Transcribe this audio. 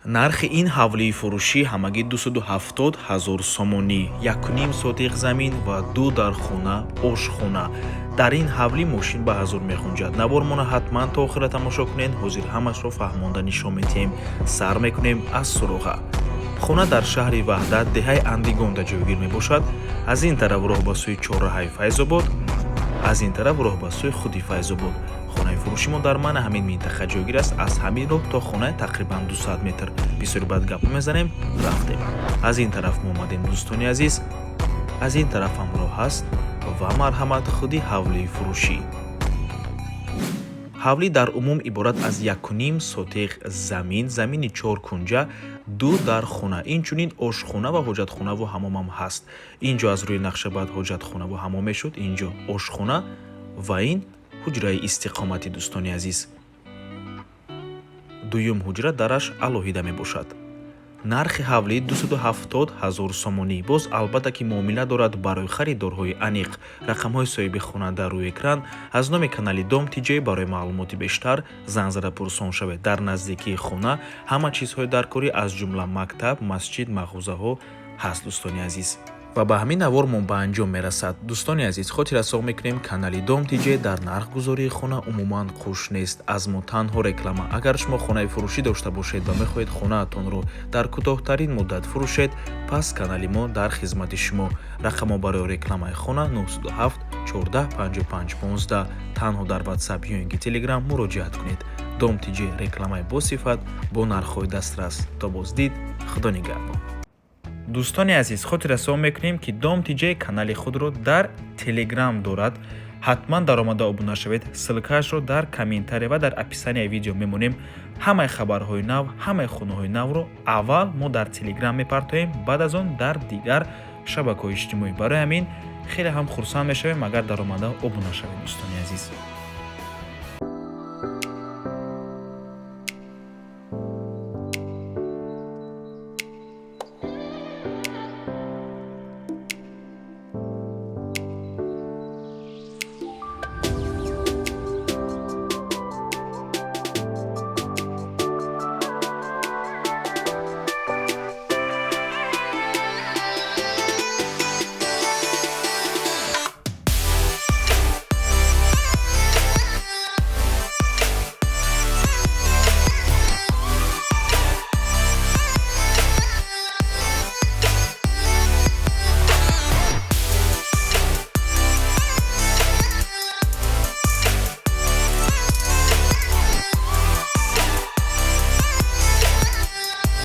Нархи ин ҳавлии фурӯшӣ ҳамагӣ 270 ҳазор сомонӣ, 1,5 сотиқ замин ва ду дархона, ошхона. Дар ин ҳавлӣ мошин ба ҳазор мехунҷад. Навормона ҳатман то охира тамошо кунед. Ҳозир ҳамашро фаҳмонда нишон медиҳем. Сар мекунем аз суроға. Хона дар шаҳри Ваҳдат, деҳаи Андигонда ҷойгир мебошад. Аз ин тараф роҳ ба сӯи чорраҳаи Файзобод, аз ин тараф роҳ ба сӯи худи Файзобод. Хонаи фурӯши мо дар мана ҳамин минтақа ҷойгир аст. Аз ҳамин роҳ то хона тақрибан 200 метр. Бисёри баъд гап мезанем. Рафтем. Аз ин тараф мо омадем, дӯстони азиз, аз ин тараф ҳам роҳ ҳаст ва марҳамат, худи ҳавлии фурӯшӣ. Ҳавлӣ дар умум иборат аз 1,5 сотиқ замин, замини чоркунҷа, ду дархона, инчунин ошхона ва ҳоҷатхонаву ҳамомам ҳаст. Ин ҷо аз рӯи нақша бояд ҳоҷатхонаву ҳамом мешуд, ин ҷо ошхона ва ин ҳуҷраи истиқоматӣ. Дӯстони азиз, дуюм ҳуҷра дараш алоҳида мебошад. Нархи ҳавлӣ 270 ҳазор сомонӣ. Боз, албатта, ки муомила дорад. Барои харидорҳои аниқ рақамҳои соҳиби хона дар рӯи экран. Аз номи канали Дом Тиҷей барои маълумоти бештар занг зада пурсон шавед. Дар наздикии хона ҳама чизҳои даркорӣ, аз ҷумла мактаб, масҷид, мағозаҳо ҳаст. Дӯстони азиз, ва ба ҳамин навормон ба анҷом мерасад. Дӯстони азиз, хотиррасон мекунем: канали Дом Тиҷей дар нархгузории хона умуман қуш нест. Аз мо танҳо реклама. Агар шумо хонаи фурӯшӣ дошта бошед ва мехоҳед хонаатонро дар кӯтоҳтарин муддат фурӯшед, пас канали мо дар хизмати шумо. Рақамҳо барои рекламаи хона 907 14 55 15. Танҳо дар Ватсап ё ин ки Телеграм муроҷиат кунед. Дом Тиҷей: рекламаи босифат бо нархҳои дастрас. То боздид, Худо нигаҳбон. Дӯстони азиз, хотиррасон мекунем, ки Дом Тиҷей канали худро дар Телеграм дорад. Ҳатман даромада обуна шавед. Ссылкаашро дар комментария ва дар описанияи видео мемонем. Ҳамаи хабарҳои нав, ҳамаи хонаҳои навро аввал мо дар Телеграм мепартоем, баъд аз он дар дигар шабакаҳои иҷтимоӣ. Барои ҳамин хеле ҳам хурсанд мешавем, агар даромада обуна шавед, дӯстони азиз.